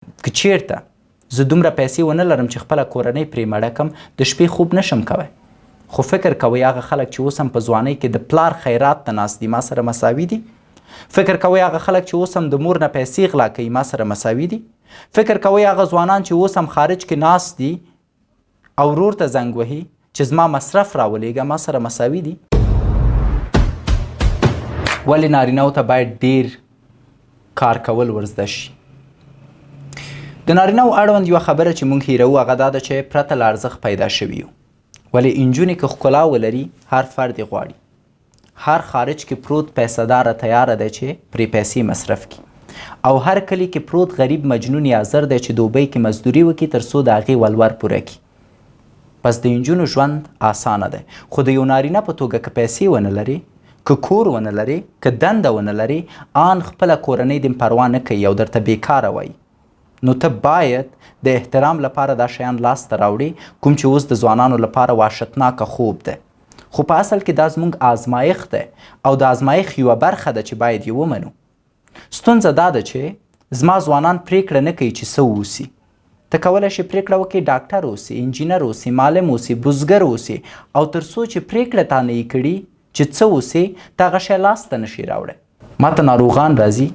که چیرته زه دومره پیسې ونه لرم چې خپله کورنۍ پرې مړه کم، د شپې خوب نه شم کوی. خو فکر کوئ هغه خلک چې اوس هم په ځوانۍ کې د پلار خیرات ته ناست دي، ما سره مساوي دي؟ فکر کوئ هغه خلک چې اوس هم د مور نه پیسې غلا کوي، ما سره مساوي دي؟ فکر کوئ هغه ځوانان چې اوس هم خارج کې ناست دي او ورور ته زنګ وهي چې زما مصرف راولېږه، ما سره مساوي دي؟ ولې نارینه ته باید ډیر کار کول ورزده شي؟ د نارینه اړوند یوه خبره چې مونږ هیروو هغه دا ده چې پرته له ارزښت پیدا شوي یو. ولې انجونې که ښکلا ولري هر فرد یې غواړي، هر خارج کې پروت پیسه داره تیاره دی چې پرې پیسې مصرف کړي، او هر کلي کې پروت غریب مجنون یا زر دی چې دوبۍ کې مزدوري وکړي تر څو د هغې ولور پوره کړي. پس د انجونو ژوند اسانه دی، خو د یو نارینه په توګه که پیسې ونه لرې، که کور ونه لرې، که دنده ونه لرې، آن خپله کورنۍ دې پروا نه کوي او درته بیکاره وایي، نو ته باید د احترام لپاره دا شیان لاسته راوړې، کوم چې اوس د ځوانانو لپاره وحشتناکه خوب دی، خو په اصل کې دا زموږ آزمایښت دی او د آزمایښت یوه برخه ده چې باید یې ومنو. ستونزه دا ده چې زما ځوانان پریکړه نه کوي چې څه اوسي. ته کولی شې پریکړه وکړې ډاکټر اوسې، انجینر اوسې، معلم اوسې، بزګر اوسې، او تر څو چې پریکړه تا نه یې کړي چې څه اوسې، ته هغه شی لاسته نشې راوړی. ما ته ناروغان راځي،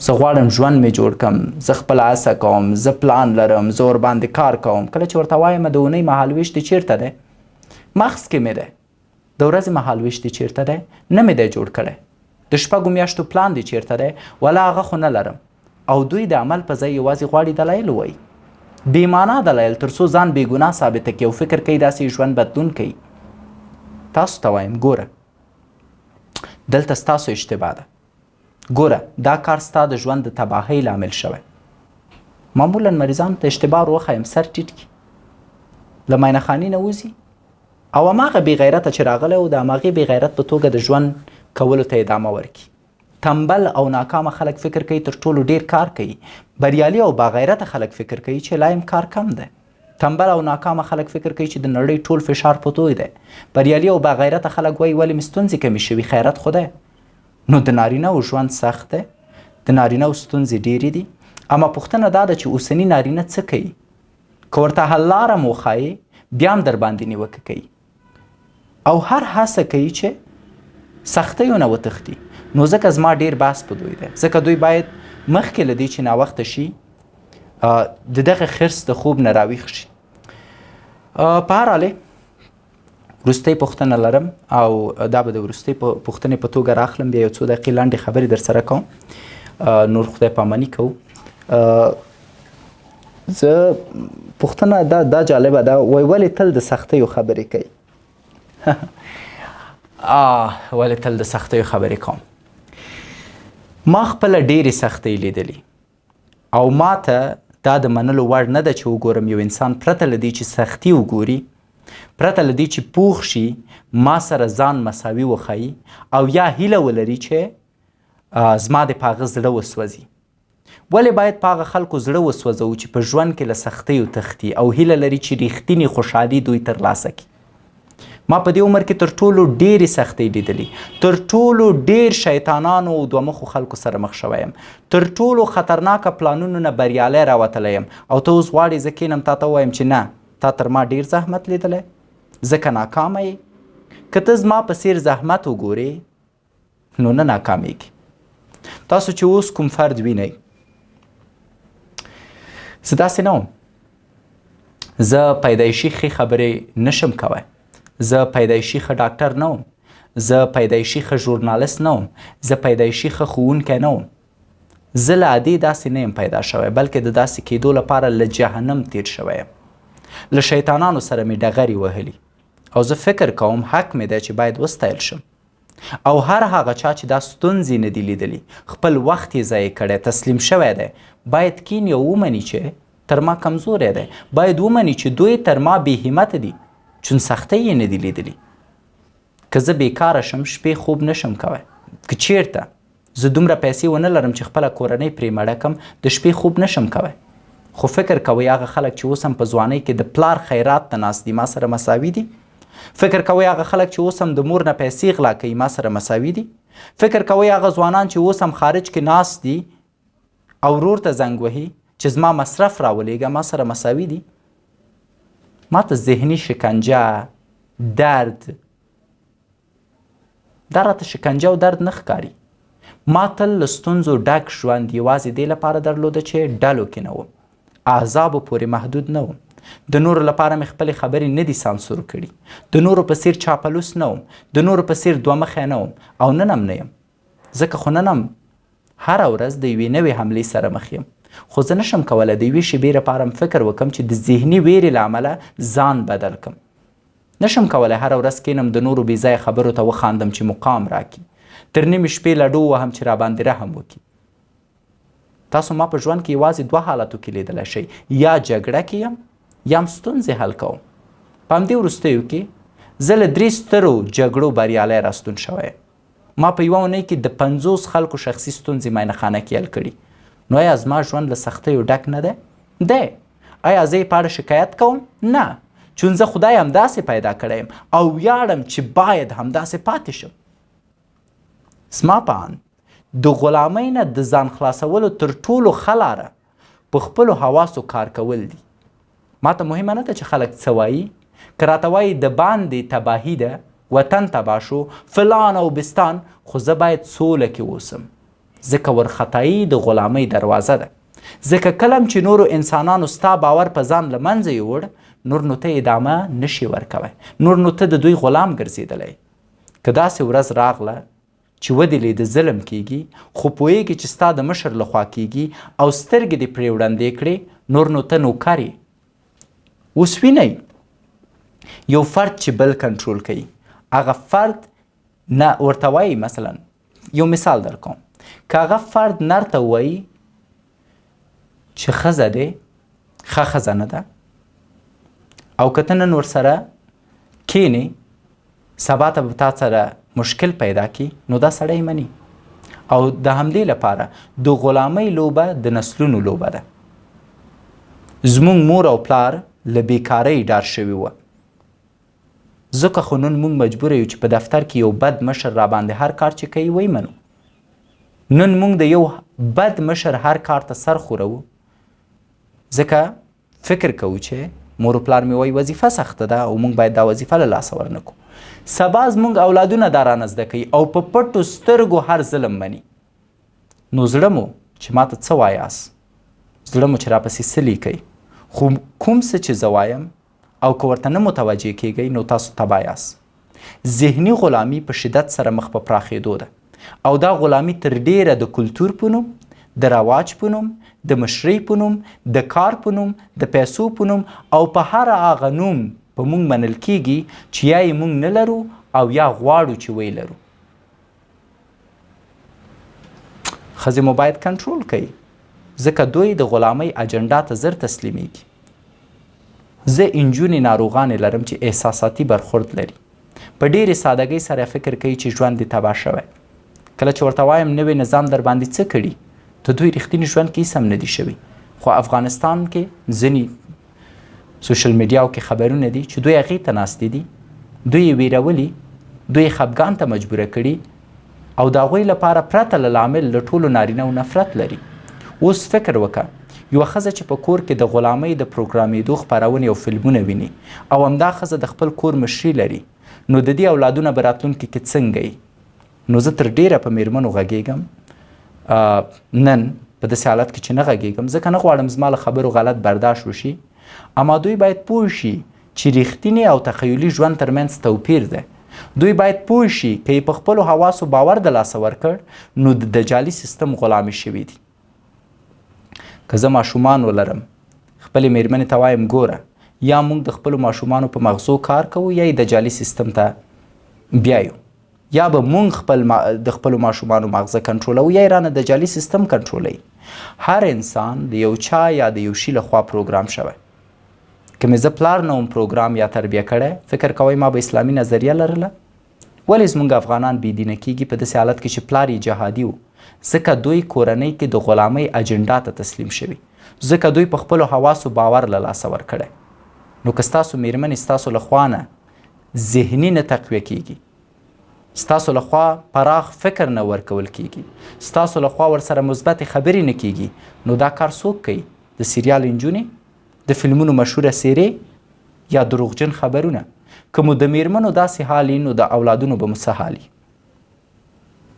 زه غواړم ژوند مې جوړ کم، زه خپله هڅه کوم، زه پلان لرم، زه ورباندې کار کوم. کله چې ورته وایم د اونۍ مهالوېش دې چیرته دی؟ مغز کې مې دی. د ورځې مهالوېش دې چیرته دی؟ نه مې دی جوړ کړی. د شپږو میاشتو پلان دې چیرته دی؟ ولا هغه خو نه لرم. او دوی د عمل په ځای یوازې غواړي دلایل ووایي، بې معنا دلایل، تر څو ځان بې ګناه ثابته کړي او فکر کوي داسې ژوند بدلون کوي. تاسو ته وایم ګوره دلته ستاسو اشتباه ده، ګوره دا کار ستا د ژوند د تباهۍ لامل شوی. معمولا مریضانو ته اشتباه وروښایم، سر ټیټ کړي، له معاینه خانې نه وځي او هماغه بې غیرته چې راغلی و د هماغې بې غیرت په توګه د ژوند کولو ته ادامه ورکړي. تنبل او ناکامه خلک فکر کوي تر ټولو ډیر کار کوي، بریالي او باغیرته خلک فکر کوي چې لا هم کار کم دی. تنبل او ناکامه خلک فکر کوي چې د نړۍ ټول فشار په دوی دی، بریالي او باغیرته خلک وایي ولې مې ستونزې کمې شوي، خیرت خو دی. نو د نارینه و ژوند سخت دی، د نارینه و ستونزې ډېرې دي، اما پوښتنه دا ده چې اوسني نارینه څه کوي؟ که ورته حل لاره مو وښایې بیا هم در باندې نیوکه کوي او هر هڅه کوي چې سختیو نه وتښتي. نو ځکه زما ډیر بحث په دوی دی، ځکه دوی باید مخکې له دې چې ناوخته شي د دغه خرس د خوب نه راویښ شي. په هر حال وروستۍ پوښتنه لرم او دا به د وروستۍ پوښتنې په توګه راخلم، بیا یو څو دقیقې لنډې خبرې در سره کوم، نور خدای پاماني کوو. زه پوښتنه دا جالبه ده، وای ولې تل د سختیو خبرې کوي؟ ولې تل د سختیو خبرې کوم؟ ما خپله ډېرې سختۍ لیدلي او ما ته دا د منلو وړ نه ده چې وګورم یو انسان پرته له دې چې سختي وګوري، پرته له دې چې پوخ شي، ما سره ځان مساوي وښایي او یا هیله ولري چې زما د په هغه زړه وسوځي. ولې باید په هغه خلکو زړه وسوځوو چې په ژوند کې له سختیو تښتي او هیله لري چې ریښتینې خوشحالي دوی ترلاسه کړي؟ ما په دې عمر کې تر ټولو ډېرې سختۍ لیدلي، تر ټولو ډېر شیطانانو او دوه مخو خلکو سره مخ شوی یم، تر ټولو خطرناکه پلانونو نه بریالی راوتلی یم، او ته اوس غواړې زه کینم تا ته ووایم چې نه، تا تر ما ډېر زحمت لیدلی، ځکه ناکامه یې. که ته زما په څېر زحمت وګورې نو نه ناکامیږي. تاسو چې اوس کوم فرد وینئ، زه داسې نه وم. زه پیدایشي ښې خبرې نشم کوی، زه پیدایشي ښه ډاکټر نه وم، زه پیدایشي ښه ژورنالیست نه وم، زه پیدایشي ښه ښوونکی نه وم. زه له عادي داسې نه یم پیدا شوی، بلکې د داسې کېدو لپاره له جهنم تیر شوی یم. له شیطانانو سره مې ډغرې وهلي او زه فکر کوم حق مې دی چې باید وستایل شم. او هر هغه چا چې دا ستونزې نه دي لیدلي، خپل وخت یې ضایع کړی، تسلیم شوی دی، باید کیني او ومني چې تر ما کمزوری دی، باید ومني چې دوی تر ما بې همته دي، چون سختۍ یې نه دي لیدلي. که زه بیکاره شم شپې خوب نشم کوی، که چیرته زه دومره پیسې ونه لرم چې خپله کورنۍ پرې مړه کم، د شپې خوب نشم کوی. خو فکر کوئ هغه خلک چې اوس هم په ځوانۍ کې د پلار خیرات ته ناست دي، ما سره مساوي دي؟ فکر کوئ هغه خلک چې اوس هم د مور نه پیسې غلا کوي، ما سره مساوي دي؟ فکر کوئ هغه ځوانان چې اوس هم خارج کې ناست دي او ورور ته زنګ وهي چې زما مصرف راولېږه، ما سره مساوي دي. ما ته ذهني شکنجه، درد، دا راته شکنجه او درد نه ښکاري. ما تل له ستونزو ډک ژوند یوازې دې لپاره درلوده چې ډلو کې نه وم، اعذابو پورې محدود نه وم، د نورو لپاره مې خپلې خبرې نه دي سانسور کړي، د نورو په څیر چاپلوس نه وم، د نورو په څیر دوه مخی نه وم او نن هم نه یم. ځکه خو نن هم هره ورځ د یوې نوې حملې سره مخ یم، خو زه نشم کولی د یوې شیبې لپاره هم فکر وکم چې د ذهني ویرې له امله ځان بدل کم. نشم کولی هره ورځ کینم د نورو بې ځایه خبرو ته وخاندم چې مقام راکړي، تر نیمې شپې لډو وهم چې راباندې رحم وکړي. تاسو ما په ژوند کې یوازې دوه حالتو کې لیدلی شئ، یا جګړه کې یم یا هم ستونزې حل کوم. په همدې وروستیو کې زه له درې سترو جګړو بریالی راستون شوی یم. ما په یوه اونۍ کې د 50 خلکو شخصي ستونزې معاینه خانه کې حل کړي. نو ایا زما ژوند له سختیو ډک نه دی؟ دی. ایا زه یې په اړه شکایت کوم؟ نه، چون زه خدای همداسې پیدا کړی یم او ویاړم چې باید همداسې پاتې شم. زما په اند د غلامۍ نه د ځان خلاصولو تر ټولو ښه لاره په خپلو حواسو کار کول دي. ما ته مهمه نه ده چې خلک څه وایي، که راته وایي د باندې تباهي ده، وطن تباه شو، فلان او بستان، خو زه باید سوله کې اوسم، ځکه ورخطایي د غلامۍ دروازه ده. ځکه کله هم چې نورو انسانانو ستا باور په ځان له منځه یووړ، نور نو ته ادامه نشې ورکوی، نور نو ته د دوی غلام ګرځېدلی. که داسې ورځ راغله چې ودې لید ظلم کیږي، خو پوهیږي چې ستا د مشر لخوا کیږي او سترګې دې پرې وړندې کړې، نور نو ته نوکر یې. اوس وینئ یو فرد چې بل کنټرول کوي، هغه فرد نه ورته وایي، مثلا یو مثال درکوم، که هغه فرد نر ته وایي چې ښځه دی ښه ښځه نه ده، او که ته نن ورسره کینې سبا ته به تا سره مشکل پیدا کی، نو دا سړی مني. او د همدې لپاره د غلامۍ لوبه د نسلونو لوبه ده. زموږ مور او پلار له بیکارۍ ډار شوي وه، ځکه خو نن موږ مجبور یو چې په دفتر کې یو بد مشر را باندې هر کار چې کوي ویې منو. نن موږ د یو بد مشر هر کار ته سر ښوروو، ځکه فکر کوو چې مور و پلار مې وایي وظیفه سخته ده او موږ باید دا وظیفه له لاسه ورنکړو. سبا زموږ اولادونه دا رانه زده کوي او په پټو سترګو هر ظلم مني. نو زړه مو چې ماته څه وایاست، زړه مو چې راپسې څه لیکئ، خو کوم څه چې زه وایم او که ورته نه متوجه کیږئ نو تاسو تباه یاست. ذهني غلامي په شدت سره مخ په پراخېدو ده او دا غلامي تر ډېره د کلتور په نوم، د رواج په نوم، د مشرۍ په نوم، د کار په نوم، د پیسو په نوم او په هر هغه نوم په مونږ منل کیږي چې یا یې مونږ نه لرو او یا غواړو چې ویې لرو. ښځې مو باید کنټرول کړئ، ځکه دوی د غلامۍ اجنډا ته زر تسلیمیږي. زه انجونې ناروغانې لرم چې احساساتي برخورد لري، په ډېرې سادګۍ سره فکر کوي چې ژوند یې تباه شوی. کله چې ورته وایم نوی نظام در باندې څه کړي، د دوی رښتیني ژوند کې هیڅ هم نه دي شوي. خو افغانستان کې ځینې سوشل میډیاو کې خبرونه دي چې دوی هغې ته ناستې دي، دوی یې ویرولي، دوی یې خپګان ته مجبوره کړي او د هغوی لپاره پرته له لامل له ټولو نارینه و نفرت لري. اوس فکر وکړه، یوه ښځه چې په کور کې د غلامۍ د پروګرامېدو خپرونې او فلمونه ویني او همدا ښځه د خپل کور مشري لري، نو د دې اولادونه به راتلونکي کې څنګه وي؟ نو زه تر ډېره په میرمنو غږېږم نن په داسې حالت کې چې نه غږېږم، ځکه نه غواړم زما له خبرو غلط برداشت وشي، اما دوی باید پوه شي چې رښتینی او تخیلي ژوند ترمنځ توپیر دی. دوی باید پوه شي که یې په خپلو حواسو باور د لاسه ورکړ نو د دجالي سیستم غلامې شوي دي. که زه ماشومان ولرم، خپلې میرمنې ته وایم ګوره، یا موږ د خپلو ماشومانو په مغزو کار کوو یا یې دجالي سیستم ته بیایو، یا به مونږ خپل د خپلو ماشومانو ماغزه کنټرولوو یا یې رانه دجالي سیستم کنټرولوي. هر انسان د یو چا یا د یو شي له خوا پروګرام شوی. که مې زه پلار نه وم پروګرام یا تربیه کړی، فکر کوئ ما به اسلامي نظریه لرله؟ ولې زمونږ افغانان بې دینه کیږي په داسې حالت کې چې پلار یې جهادي و؟ ځکه دوی کورنۍ کې د غلامۍ اجنډا ته تسلیم شوي، ځکه دوی په خپلو حواسو باور له لاسه ورکړی. نو که ستاسو میرمنې ستاسو له خوا نه ذهني نه تقویه کیږي، ستاسو له خوا پراخ فکر نه ورکول کیږي، ستاسو له خوا ورسره مثبتې خبرې نه کیږي، نو دا کار څوک کوي؟ د سریال انجونې، د فلمونو مشهوره څیرې یا دروغجن خبرونه؟ که مو د میرمنو داسې حال نو د اولادونو به مو څه حال؟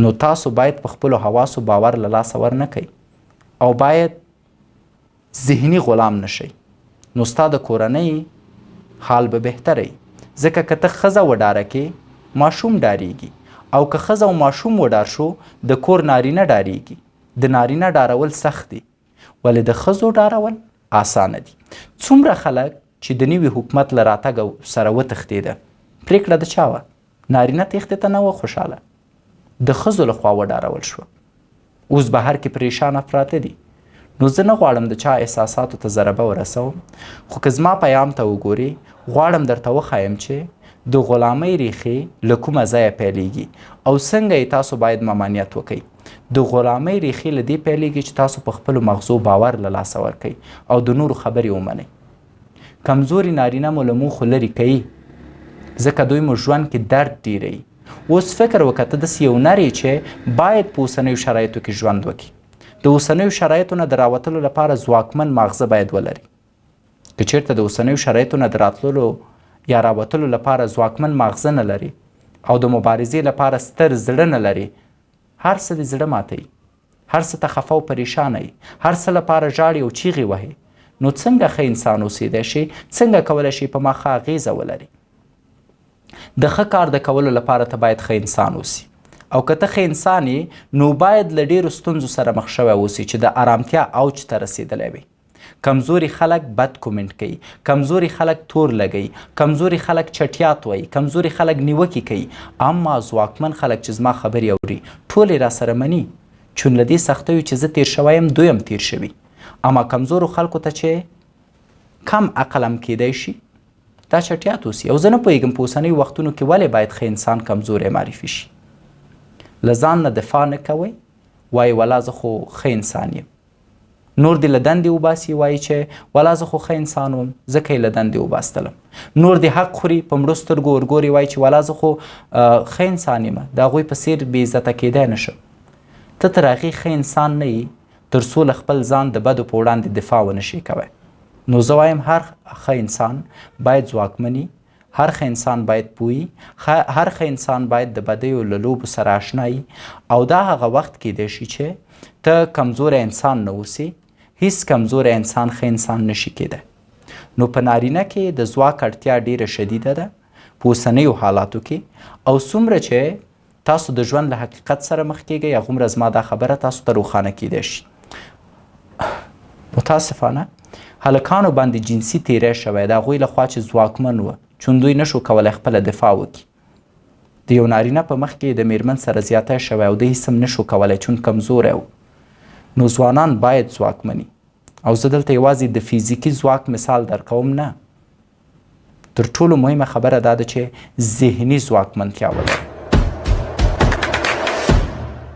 نو تاسو باید په خپلو حواسو باور له لاسه ورنه او باید ذهني غلام نشئ. نو ستا د کورنۍ حال به بهتره وي، ځکه که ته ښځه وډاره کې، ماشوم ډاریږي، او که ښځه او ماشوم وډار شو، د کور نارینه ډاریږي. د نارینه ډارول سخت دي، ولې د ښځو ډارول اسانه دي. څومره خلک چې د نوي حکومت له راتګ سره وتښتېده، پرېکړه د چا وه؟ نارینه تېښتې ته نه وه خوشحاله، د ښځو له خوا وډارول شوه. اوس بهر کې پریشانه پراته دي. نو زه نه غواړم د چا احساساتو ته ضربه ورسوم، خو که زما پیام ته وګورې، غواړم درته وښایم چې د غلامۍ ریښې له کومه ځایه پیلیږي او څنګه یې تاسو باید ممانعت وکئ. د غلامۍ ریښې له دې پیلیږي چې تاسو په خپلو مغزو باور له لاسه ورکئ او د نورو خبرې ومنئ. کمزوري نارینه مو له موخو لرې کوي، ځکه دوی مو ژوند کې درد ډیروي. اوس فکر وکړه، ته داسې یو نر یې چې باید په اوسنیو شرایطو کې ژوند وکړي. د اوسنیو شرایطو نه د راوتلو لپاره ځواکمن ماغزه باید ولري. که چیرته د اوسنیو شرایطو نه د راتللو یا راوتلو لپاره ځواکمن ماغزه نه لري او د مبارزې لپاره ستر زړه نه لري، هر څه دې زړه ماتوي، هر څه ته خفه او پریشانه یې، هر څه لپاره ژاړي او چیغې وهې، نو څنګه ښه انسان اوسېدای شې؟ څنګه کولی شې په ما ښه اغېزه ولري؟ د ښه کار د کولو لپاره ته باید ښه انسان اوسې، او که ته ښه انسان یې، نو باید له ډېرو ستونزو سره مخ شوی اوسې چې د ارامتیا اوج ته رسېدلی وې. کمزوري خلک بد کومنټ کوي، کمزوري خلک تور لګوي، کمزوري خلک چټیات وایي، کمزوري خلک نیوکې کوي، اما ځواکمن خلک چې زما خبرې اوري، ټول یې راسره مني، چون له دې سختیو چې زه تیر شوی یم، دوی هم تیر شوي. اما کمزورو خلکو ته چې کم عقل هم کیدای شي، دا چټیات اوسي. او زه نه پوهېږم په اوسنیو وختونو کې ولې باید ښه انسان کمزوری معرفي شي. له ځان نه دفاع نه کوئ، وایي ولا زه خو ښه انسان یم. نور دې له دندې وباسي، وایي چې ولا زه خو ښه انسان وم، ځکه یې له دندې وباستلم. نور دې حق خوري، په مړو سترګو ورګوري، وایي چې ولا زه خو ښه انسان یم، د هغوی په څېر بې عزته کېدای نه شم. ته تر هغې ښه انسان نه یې تر څو له خپل ځان د بدو په وړاندې دفاع ونه شې کوی. نو زه وایم هر ښه انسان باید ځواکمن، هر ښه انسان باید پوه، هر ښه انسان باید د بدیو له لوبو سره آشنا، او دا هغه وخت کېدای شي چې ته کمزوری انسان نه اوسې. هیڅ کمزوری انسان ښه انسان نشي کېدای. نو په نارینه کې د ځواک اړتیا ډیره شدیده ده په اوسنیو حالاتو کې، او څومره چې تاسو د ژوند له حقیقت سره مخ کیږئ، هغومره زما دا خبره تاسو ته روښانه کیدای شي. متاسفانه هلکانو باندې جنسي تیری شوی د هغوی لخوا چې ځواکمن وه، چون دوی نشو کولی خپله دفاع وکړي. د یو نارینه په مخ کې د میرمن سره زیاتی شوی او دی هیڅ هم نشو کولی، چون کمزوری و. نو ځوانان باید ځواکمن، او زه دلته یوازې د فزیکي ځواک مثال درکوم نه، تر ټولو مهمه خبره دا ده چې ذهني ځواکمنتیا ولري.